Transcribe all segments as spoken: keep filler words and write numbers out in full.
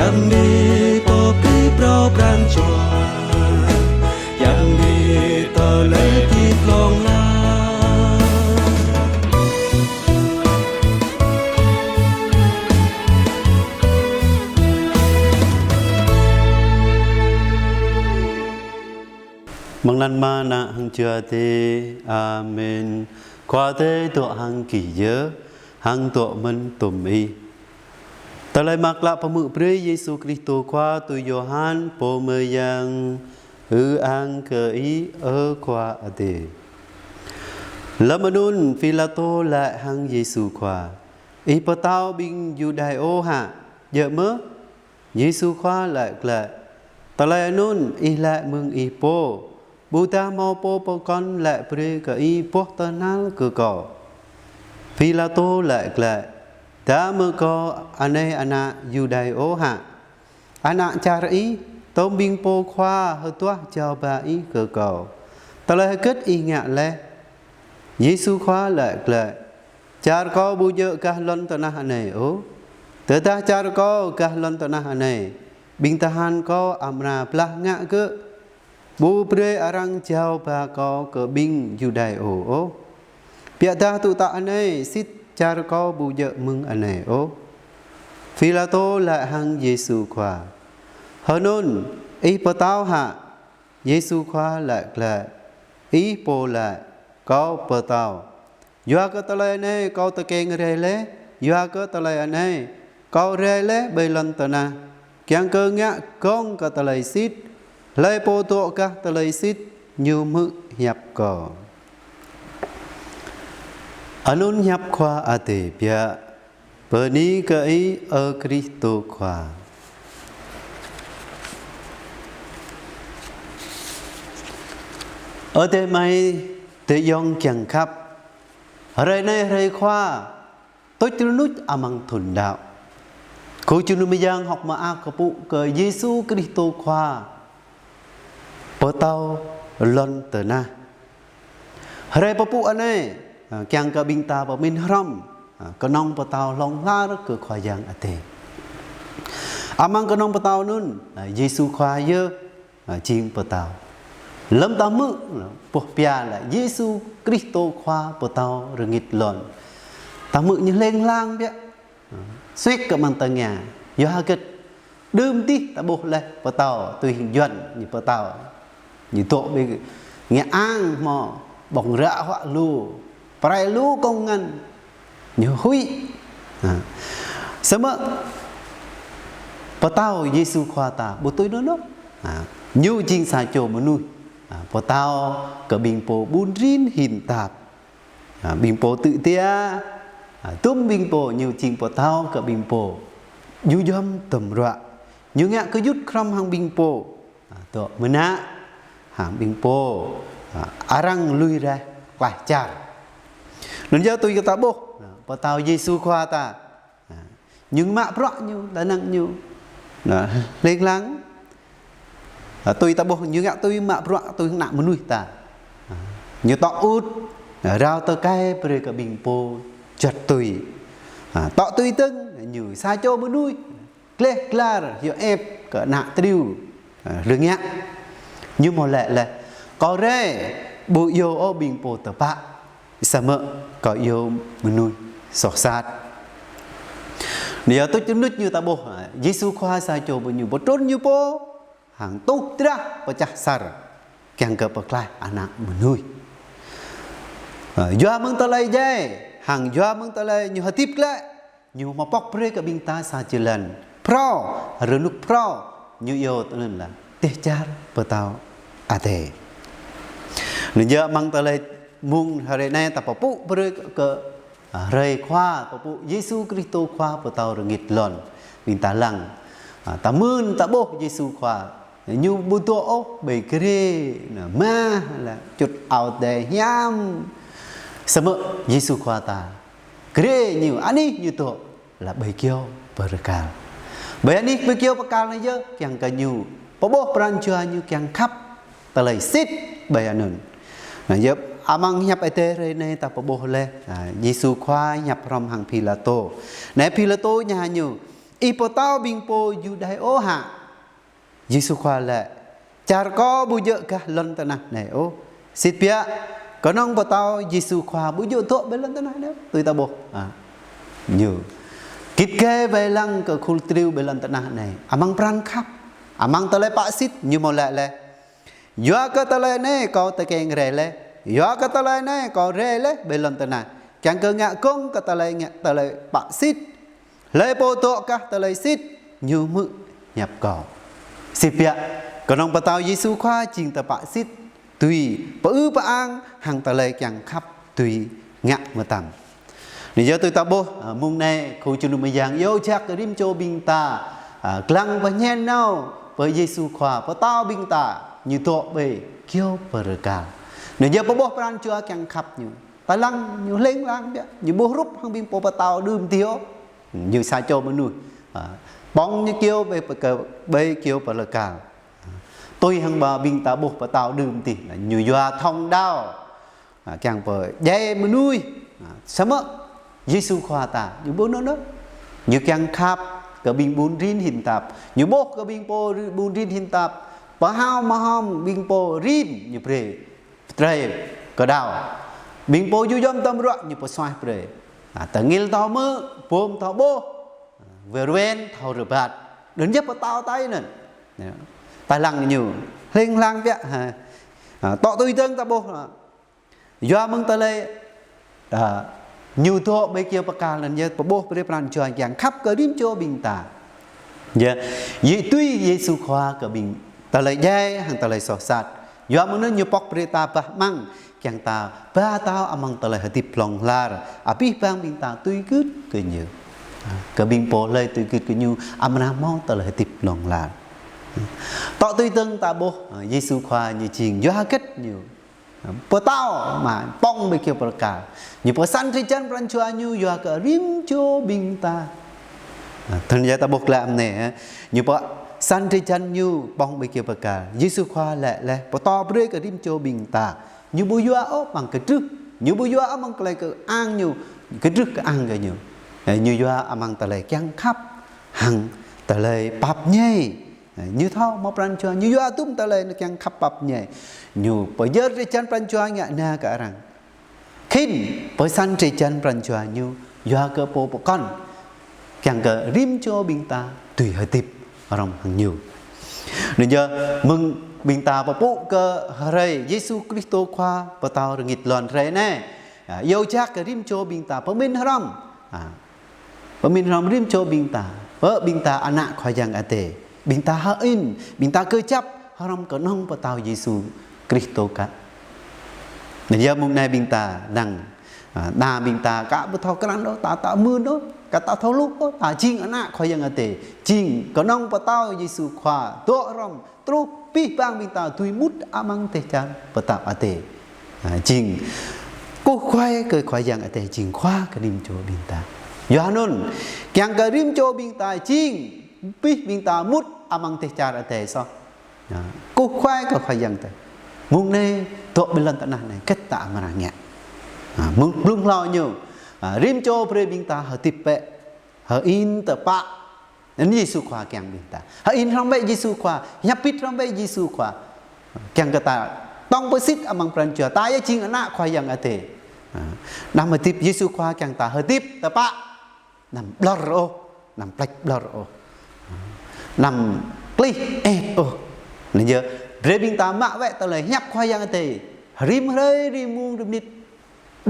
Yang ni pơpĭ phrâo pran jua, yang ni tơlơi hơdip hlŏng lar. Amăng anăn Ama, Ană hăng Jua Adai. Amen. Khua Adai dŏ hăng gih yơh, hăng dŏ mơ̆n tŭm ih. Tơlơi mơak klă pơhmư̆ brơi Yêsu Kristô Khua tui Yôhan pô mơyang. Ư-ang kơ Ih, ơ Khua Adai. Lơ̆m anŭn Pilatô laĭ hăng Yêsu Khua: Ih pơtao ƀing Yuđai ôh hă? Djơ̆ mơ̆? Yêsu Khua laĭ glaĭ: Tơlơi anŭn ih laĭ mơ̆ng ih pô, ƀôdah hmâo pô pơkŏn laĭ brơi kơ ih boh tơhnal kơ kâo? Pilatô laĭ glaĭ: Dah mơ̆ kâo anai ană Yuđai ôh hă? Ană čar ih, tơm ƀing pô khua hơduah jao ba ih kơ kâo. Tơlơi hơgĕt ih ngă laih? Yêsu Khua laĭ glaĭ: Čar kâo ƀu djơ̆ gah lŏn tơnah anai ôh. Tơdah čar kâo gah lŏn tơnah anai, ƀing tơhan kâo amra blah ngă gơ̆. Ƀu brơi arăng jao ba kâo kơ ƀing Yuđai ôh. Biă dah tŭ tă anai sĭt čar kâo ƀu djơ̆ mơ̆ng anai ôh. Pilatô laĭ hăng Yêsu Khua: Hơnŭn, ih pơtao hă? Yêsu Khua laĭ glaĭ: Ih pô laĭ, kâo pơtao. Yua kơ tơlơi anai kâo tơkeng rai laih, yua kơ tơlơi anai kâo rai laih ƀơi lŏn tơnah, kiăng kơ ngă gơ̆ng kơ tơlơi sĭt. Hlơi pô dŏ gah tơlơi sĭt, ñu hmư̆ hiăp kâo. Anŭn hiăp Khua Adai biă. Bơni kơ Ih, ơ Kristô Khua. Ơ adơi amai, adơi ayŏng kiăng khăp. Hrơi anai hrơi Khua, tuč rơnuč amăng thŭn đăo. Khul jơnum mơyang hơ̆k mơak kơpŭ kơ Yêsu Kristô Khua pơtao lŏn tơnah. Hrơi pơpŭ anai, a, kiăng kơ ƀing ta pơmĭn hrŏm, a, kơnơ̆ng pơtao hlŏng lar kơ Khua Yang Adai. Amăng kơnơ̆ng pơtao anŭn, a, Yêsu Khua yơh, a, jing pơtao. Lơ̆m ta hmư̆, a, boh pia laĭ Yêsu Kristô Khua pơtao rơngit lŏn, ta hmư̆ ñu hleng hlang biă. Suek kơ amăng tơngia, yua hơgĕt? Đưm dih ta ƀuh laih pơtao, tui hing Yuan ñu pơtao. Ñu dŏ ƀơi Nghệ An hmâo ƀơ̆ng ră huă lu, pơrai lu kông ngăn, ñu huĭ. Ha. Samơ̆ pơtao Yêsu Khua ta ƀu tui anŭn ôh. Ha. Ñu jing sa čô mơnuih. Ha. Pơtao kơ ƀing pô ƀun rin hin tap. Ha, ƀing pô tŭ jia, ha, tŭm ƀing pô, ñu jing pơtao kơ ƀing pô. Ñu yom tơm ruă. Ñu ngă kơjŭt hrŏm hăng ƀing pô. Ha, dŏ mơnă hăng ƀing pô. Ha, arăng lui rai klaih čar. Anŭn yơh tui kơ ta ƀuh. Ha, pơtao Yêsu Khua ta. Ha, ñu mă bruă ñu, tơnăng ñu. Anŭn, hleng hlang. Ha, tui ta ƀuh ñu ngă tui mă bruă tui ană mơnuih ta. Ha, ñu tŏ ŭt, ha, rao tơkai brơi kơ ƀing pô juăt tui. Ha, tŏ tui dơ̆ng, ñu sa čô mơnuih gleh glar hyu ĕp kơ ană triu, ha, rơngiă. Ñu hmâo laĭ laih: Kâo rai ƀu iâu ôh ƀing pô tơpă, samơ̆ kâo iâu mơnuih soh sat. Anŭn yơh tuč rơnuč ñu ta ƀuh, ha, Yêsu Khua sa čô pô ñu pơtrŭn ñu pô, hăng tuh drah pơčah sar, kiăng kơ pơklaih ană mơnuih. Ha, yua mơ̆ng tơlơi djai, hăng yua mơ̆ng tơlơi ñu hơdip glaĭ, ñu hmâo pŏk brơi kơ ƀing ta sa jơlan phrâo, rơnŭk phrâo, ñu iâu tơlơi anŭn lĕ dêh čar pơtao Adai. Anŭn yơh amăng tơlơi mơ̆ng hrơi anai ta pơpŭ brơi kơ, kơ, a, hrơi Khua, pơpŭ Yêsu Kristô Khua pơtao rơngit lŏn. Ƀing ta lăng, a, ta mưn ta ƀuh Yêsu Khua, ñu ƀu dŏ ôh ƀơi grê, anŭn mah lĕ čut ao dai hiam. Samơ̆ Yêsu Khua ta grê ñu, anih ñu dŏ lĕ ƀơi kyâo bơrơkal. Ƀơi anih ƀơi kyâo bơrơkal anai yơh kiăng kơ ñu pơƀuh pran jua ñu kiăng khăp tơlơi sĭt ƀơi anŭn. Anŭn yơh amăng hiăp Adai hrơi anai ta pơƀuh laih, ha, Yêsu Khua hiăp hrŏm hăng Pilatô. Anai Pilatô tơña ñu, Ih pơtao ƀing pô Yuđa ôh hă? Yêsu Khua laĭ: Čar Kâo ƀu djơ̆ gah lŏn tơnah anai ôh. Sĭt biă, kơnơ̆ng pơtao Yêsu Khua ƀu djơ̆ dŏ ƀơi lŏn tơnah anai ôh. Tui ta ƀuh, a, ñu git gai wai lăng kơ khul triu ƀơi lŏn tơnah anai amăng pran khăp, amăng tơlơi pă sĭt. Ñu hmâo laĭ laih: Yua kơ tơlơi anai Kâo tơkeng rai laih, yua kơ tơlơi anai Kâo rai laih ƀơi lŏn tơnah, kiăng kơ ngă gơ̆ng kơ tơlơi ngă, tơlơi pă sĭt. Hlơi pô dŏ gah tơlơi sĭt, ñu hmư̆ hiăp Kâo. Sĭt biă, kơnơ̆ng pơtao Yêsu Khua jing tơpă sĭt, tui pơư pơang hăng tơlơi kiăng khăp tui ngă mơtam. Anai yơh tui ta ƀuh, a, mông anai khul jơnum mơyang iâu jak kơ rĭm čô ƀing ta, a, lăng pơñen nao pơ Yêsu Khua, pơtao ƀing ta, ñu dŏ ƀơi kyâo bơrơkal. Anai yơh pơƀuh pran jua kiăng khăp ñu. Ta lăng ñu hling hlang biă, ñu ƀu hrup hăng ƀing pô pơtao đưm adih ôh. Ñu sa čô mơnuih, a, pŏng ñu kyâo ƀơi, ƀơi kyâo bơrơkal. Tui hăng ƀing ta ƀuh pơtao đưm adih, ñu yua thŏng đao, a, kiăng pơdjai mơnuih. A, samơ̆ Yêsu Khua ta, ñu ƀu anŭn ôh. Ñu kiăng khăp kơ ƀing ƀun rin hin tap. Ñu ƀuh kơ ƀing pô ri-, ƀun rin hin tap pơhao mơhom, ƀing pô rin ñu brơi pơtrơi kơ đao. Ƀing pô djŭ djom tơm ruă ñu pơsuaih brơi. A, tơngil thâo hmư̆, bum thâo ƀuh, a, wơr wen thâo rơbat. Anŭn yơh pơtao ta anŭn. Yơh. Ta lăng ñu hling hlang biă, ha. A, tŏ tui dơ̆ng ta ƀuh, ha. Yua mơ̆ng tơlơi, a, ñu dŏ ƀơi kyâo bơrơkal anŭn yơh pơƀuh brơi pran jua kiăng khăp kơ rĭm čô ƀing ta. Yơh, yua tui Yêsu Khua kơ ƀing tơlơi djai hăng tơlơi soh sat. Yua mơ̆ng anŭn ñu pŏk brơi ta bah amăng, kiăng ta ba thâo amăng tơlơi hơdip hlŏng lar, abih bang ƀing ta tui gưt kơ ñu. A, kơ ƀing pô hlơi tui gưt kơ ñu, amra hmâo tơlơi hơdip hlŏng lar. Tŏ tui dơ̆ng ta ƀuh, a, Yêsu Khua ñu jing yua hơget ñu pơtao mă pŏng ƀơi kyâo bơrơkal. Ñu pơsăn drơi jan pran jua ñu yua kơ rĭm čô ƀing ta. A, tơl yơh ta ƀuh glaĭ mơ̆n anai, ha. Ñu pơsăn drơi jan ñu pŏng ƀơi kyâo bơrơkal. Yêsu Khua laĭ laih pơtô brơi kơ rĭm čô ƀing ta. Ñu ƀu yua ôh amăng kơdrưh. Ñu ƀu yua amăng tơlơi kơang ñu, kơdrưh kơang kơ ñu. A, ñu yua amăng tơlơi kiăng khăp hăng tơlơi pap ñai. Ñu thâo hmâo pran jua, ñu yua tŭm tơlơi ñu kiăng khăp pap ñai. Ñu pơyơr drơi jan pran jua ngă na kơ arăng. Khĭn pơsăn drơi jan pran jua ñu yua kơ pô pơkŏn, kiăng kơ rĭm čô ƀing ta dưi hơdip hrŏm hăng ñu. Anŭn yơh mơ̆ng ƀing ta pơpŭ kơ hrơi Yêsu Kristô Khua pơtao rơngit lŏn hrơi anai. A, iâu jak kơ rĭm čô ƀing ta pơmĭn hrŏm. A, pơmĭn hrŏm rĭm čô ƀing ta, ơ ƀing ta ană Khua Yang Adai. Ƀing ta hơĭn, ƀing ta kơjăp hrŏm kơnơ̆ng pơtao Yêsu Kristô kă. Anŭn yơh mông anai ƀing ta lăng, a, ană ƀing ta kă ƀu thâo krăn ôh, ta, ta mưn ôh, kă ta thâo hluh ôh, ta jing ană Khua Yang Adai, jing kơnơ̆ng pơtao Yêsu Khua dŏ hrŏm truh abih bang ƀing ta dưi mŭt amăng dêh čar pơtao Adai. A, jing kơkuh kơ Khua Yang Adai jing Khua kơ rĭm čô ƀing ta. Yua anŭn, kiăng kơ rĭm čô ƀing ta jing abih ƀing ta mŭt amăng dêh čar Adai soh. A, kơkuh kơ Khua Yang Adai. Mông anai dŏ ƀơi lŏn tơnah anai, hơget ta amra ngă. A, mơ̆ng blung hlâo ñu, a, rĭm čô brơi ƀing ta hơdip bĕ, hơĭn tơpă. Anŭn Yêsu Khua kiăng ƀing ta hơĭn hrŏm bĕ Yêsu Khua, hiăp pit hrŏm bĕ Yêsu Khua. Kiăng kơ ta tŏng pơsĭt amăng pran jua ta yơh jing ană Khua Yang Adai. A, anăm hơdip, Yêsu Khua kiăng ta hơdip tơpă. Anăm ƀlŏr ôh, anăm pleč ƀlŏr ôh. Anăm klih et ôh. Anŭn yơh, brơi ƀing ta mă wơ̆t tơlơi hiăp Khua Yang Adai. Rĭm hrơi, rĭm mông, rĭm mơnit.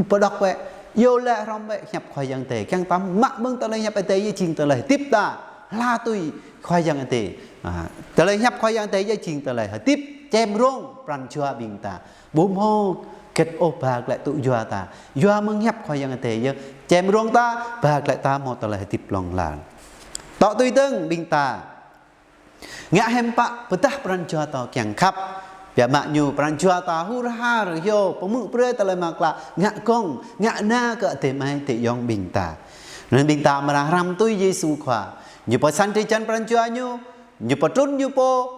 Pơđŏk wơ̆t, iâu laĭ hrŏm wơ̆t hiăp Khua Yang Adai. Kiăng ta mă mơ̆ng tơlơi hiăp Adai yơh jing tơlơi hơdip ta. Hla tui Khua Yang Adai. A, tơlơi hiăp Khua Yang Adai yơh jing tơlơi hơdip čem rông pran jua ƀing ta. Ƀu hmâo hơget ôh ba glaĭ tŭ yua ta. Yua mơ̆ng hiăp Khua Yang Adai yơh čem rông ta, ba glaĭ ta hmâo tơlơi hơdip hlŏng lar. Tŏ tui dơ̆ng ƀing ta ngă hiam pă pơdah pran jua ta kiăng khăp. Biă mă ñu pran jua ta hur har hyu pơhmư̆ brơi tơlơi mơak klă, ngă gơ̆ng, ngă na kơ adơi amai adơi ayŏng ƀing ta. Anŭn ƀing ta amra hrăm tui Yêsu Khua. Ñu pơsăn drơi jan pran jua ñu, ñu pơtrŭn ñu pô,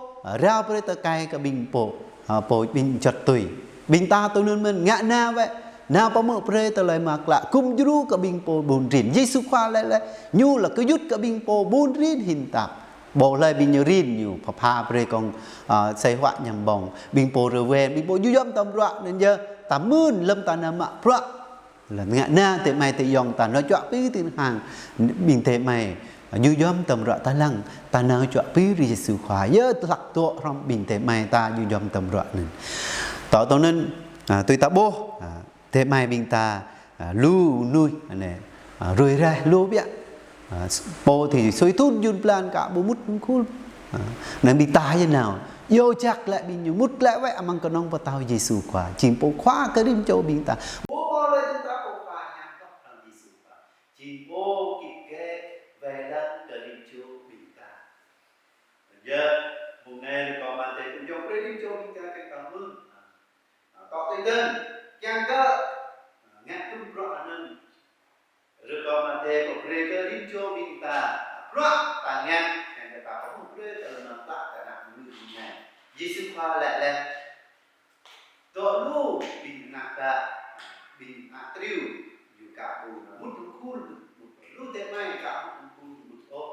rao brơi tơkai kơ ƀing pô, a, pô ƀing juăt tui. Ƀing ta tui anŭn mơ̆n ngă na wơ̆t, Nao pơhmư̆ brơi tơlơi mơak klă gum djru kơ ƀing pô ƀun rin. Yêsu Khua laĭ laih, ñu lĕ gơyut kơ ƀing pô ƀun rin hin tap. Ƀu hlơi ƀing ñu rin ñu, pơpha brơi kông, a, sai huă ñăm ƀong. Ƀing pô rơwen, ƀing pô djŭ djom tơm bruă, anŭn yơh, ta mưn lơ̆m ta nao mă bruă. Lĕ ngă na adơi amai adơi ayŏng ta nao čuă pĭ tĭng hăng, ƀing adơi amai, a, djŭ djom tơm bruă ta lăng, ta nao čuă pĭ rĭ Yêsu Khua. Yơh hlak dŏ hrŏm ƀing adơi amai ta djŭ djom tơm bruă anŭn. Tŏ tui anŭn, a, tui ta ƀuh, a, adơi amai ƀing ta, a, lu mơnuih, anai, a, ruai raih lu biă. A, s-, pô thì sui thun jun blan ka ƀu mŭt hăng khul. A, anŭn ƀing ta yơh nao. Iâu jak lĕ ƀing ñu mŭt lĕ wơ̆t amăng kơnong pơtao Yêsu Khua. Jing pô khua kơ rĭm čô ƀing ta. Pô pô lĕ ƀing ta pô khua hiam tŏk hrŏm Yêsu Khua. Jing pô kĭt kĕ wai lăng kơ rĭm čô ƀing ta. Yơh, mông anai rơkâo Ama Adai pơjing brơi rĭm čô ƀing ta kiăng kơ mưn. A, tŏ tui dơ̆ng, kiăng kơ, a, ngă tŭm bruă anŭn. Rơkâo Ama Adai pơbrơi kơ rĭm čô ƀing ta, a, bruă ta ngă, kiăng kơ ta pơhmư̆ brơi tơlơi mơak klă kơ ană mơnuih anai. Yêsu Khua laĭ laih, dŏ lu ƀing ană bă, ƀing ană triu, ñu ka ƀu mŭt hăng khul, lu adơi amai ka mŭt hăng khul, mŭt ôh.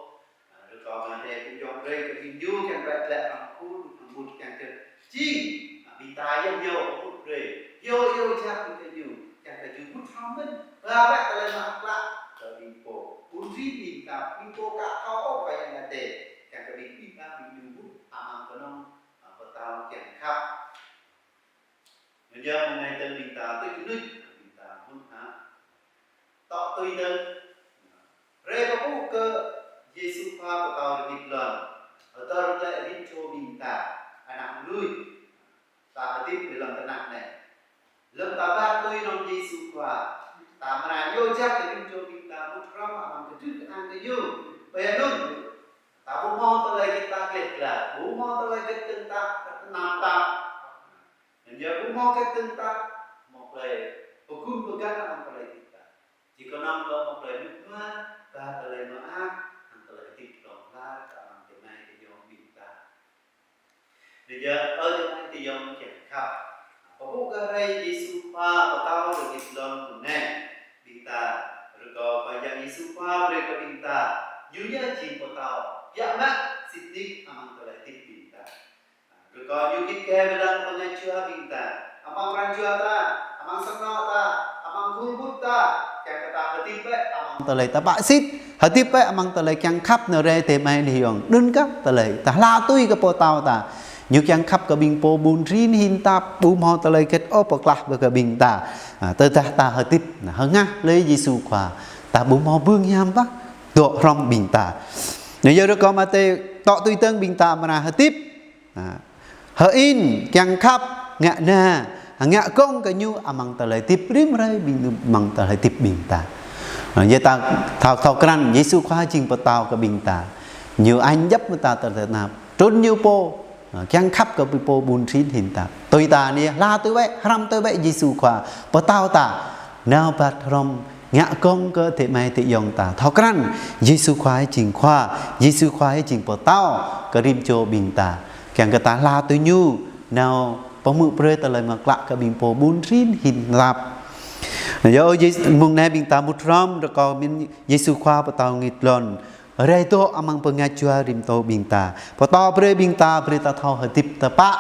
A, rơkâo Ama Adai pơjing brơi kơ ƀing ñu kiăng kơ tlĕ hăng khul, mŭt kiăng kơ jing, a, ƀing ta yơh ñu pơhmư̆ brơi. Iâu, iâu jak kơ ñu, kiăng kơ ñu mŭt hrŏm mơ̆n. Ba wơ̆t tơlơi mơak klă kơ ƀing pô ƀun rin ƀing ta, ƀing pô ka thâo ôh Khua Yang Adai. Kiăng kơ ƀing, ƀing ta ƀing ñu mŭt amăng kơnong, a, pơtao kiăng khăp. Anŭn yơh mông anai dơ̆ng ƀing ta tui kơnuč, ƀing ta mŭt hă. Tŏ tui dơ̆ng. Rai pơpŭ kơ Yêsu Khua pơtao rơngit lŏn. Hơdơr glaĭ rĭm čô ƀing ta, ană mơnuih. Ta hơdip ƀơi lŏn tơnah anai. Lơ̆m ta ba tui anŭn Yêsu Khua, ta amra iâu jak kơ rĭm čô ƀing ta mŭt hrŏm amăng kơdrưh kơang kơ ñu. Ƀơi anŭn, ta ƀu hmâo tơlơi hơget ta gleh glan, ƀu hmâo tơlơi hơget dơ̆ng ta tơnap tap. Anŭn yơh ƀu hmâo hơget dơ̆ng ta, hmâo tơlơi pơgun pơgăn amăng tơlơi hơdip ta. Či kơnơ̆ng kơ hmâo tơlơi mŭt mơak, ba tơlơi mơak, hăng tơlơi hơdip hlŏng lar kơ amăng adơi amai adơi ayŏng ƀing ta. Anŭn yơh, ơ adơi amai adơi ayŏng kiăng khăp. Pơpŭ kơ rai Yêsu Khua pơtao rơngit lŏn mơ̆ng anai. Ƀing ta, rơkâo Khua Yang Yêsu Khua brơi kơ ƀing ta. Ñu yơh jing pơtao, biă mă, sĭt nik amăng tơlơi hơdip ƀing ta. Rơkâo ñu kĭt kĕ wai lăng pơngač jua ƀing ta, amăng pran jua ta, amăng sang anŏ ta, amăng khul mŭt ta, kiăng kơ ta hơdip bĕ amăng tơlơi tơpă sĭt, hơdip bĕ amăng tơlơi kiăng khăp nao rai adơi amai adơi ayŏng. Đơ̆ng kơ tơlơi ta hla tui kơ pơtao ta. Ñu kiăng khăp kơ ƀing pô ƀun rin hin tap, ƀu hmâo tơlơi hơget ôh pơklah brơi kơ ƀing ta. A, tơdah ta hơdip, na, hơngah lĕ Yêsu Khua, ta ƀu hmâo bưng hiam ƀă, dŏ hrŏm ƀing ta. Anŭn yơh rơkâo Ama Adai tŏ tui dơ̆ng ƀing ta amra hơdip. Ha. Hơ-in, kiăng khăp, ngă na, ngă gơ̆ng kơ ñu amăng tơlơi hơdip rĭm hrơi ƀing, amăng tơlơi hơdip ƀing ta. Ha, yơh ta thâo, thâo krăn, Yêsu Khua jing pơtao kơ ƀing ta. Ñu añ djŏp mơta tơlơi tơnap. Trŭn ñu pô, ha, kiăng khăp kơ ƀing pô ƀun rin hin ta. Tui ta anai, hla tui wơ̆t, hrăm tui wơ̆t Yêsu Khua, pơtao ta. Nao ƀă hrŏm, ngă gơ̆ng kơ adơi amai adơi ayŏng ta. Thâo krăn, Yêsu Khua jing Khua, Yêsu Khua jing pơtao, kơ rĭm čô ƀing ta. Kiăng kơ ta hla tui ñu, nao pơhmư̆ brơi tơlơi mơak klă kơ ƀing pô ƀun rin hin tap. Anŭn yơh, ơ Yê-, mông anai ƀing ta mŭt hrŏm, rơkâo mĭn Yêsu Khua pơtao rơngit lŏn. Rai dŏ amăng pơngač jua rĭm čô ƀing ta. Pơtô brơi ƀing ta, brơi ta thâo hơdip tơpă.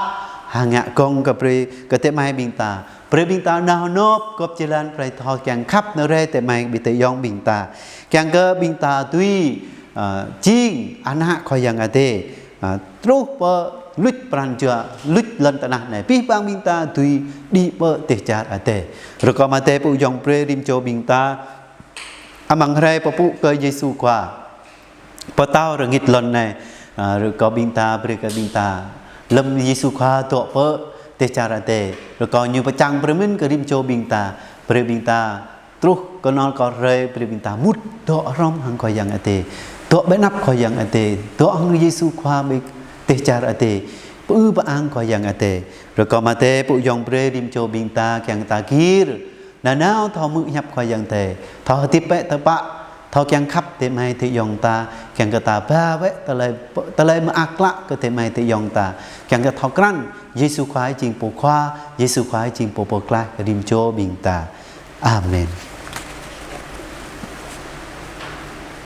Hăng ngă gơ̆ng kơ brơi kơ adơi amai ƀing ta. Brơi ƀing ta nao nŏp gŏp jơlan brơi thâo kiăng khăp nao rai adơi amai adơi ayŏng ƀing ta. Kiăng kơ ƀing ta dưi, ơ, jing ană Khua Yang Adai. Ơ, truh pơ luč pran jua, luč lŏn tơnah anai. Pih pang ƀing ta dưi đĭ pơ dêh čar adai. Rơkâo Ama Adai pơjing brơi rĭm čô ƀing ta. Amăng hrơi pơpŭ kơ Yêsu Khua. Pơtao rơngit lŏn anai, a, rơkâo ƀing ta, brơi kơ ƀing ta. Lơ̆m Yêsu Khua dŏ pơ dêh čar adai. Rơkâo ñu pơčang pơmĭn kơ rĭm čô ƀing ta. Brơi ƀing ta truh kơ anŏ kơ hrơi, brơi ƀing ta mŭt dŏ hrŏm hăng Khua Yang Adai. Dŏ ƀơi anăp Khua Yang Adai. Dŏ hăng Yêsu Khua ƀơi dêh čar adai. Pơư pơang Khua Yang Adai. Rơkâo Ama Adai pơjing brơi rĭm čô ƀing ta kiăng ta gir. Nanao thâo hmư̆ hiăp Khua Yang Adai, thâo hơdip bĕ tơpă, thâo kiăng khăp adơi amai adơi ayŏng ta, kiăng kơ ta ba bĕ tơlơi, tơlơi mơak klă kơ adơi amai adơi ayŏng ta, kiăng kơ thâo krăn Yêsu Khua jing pô Khua, Yêsu Khua jing pô pơklaih kơ rĭm čô ƀing ta. Amen.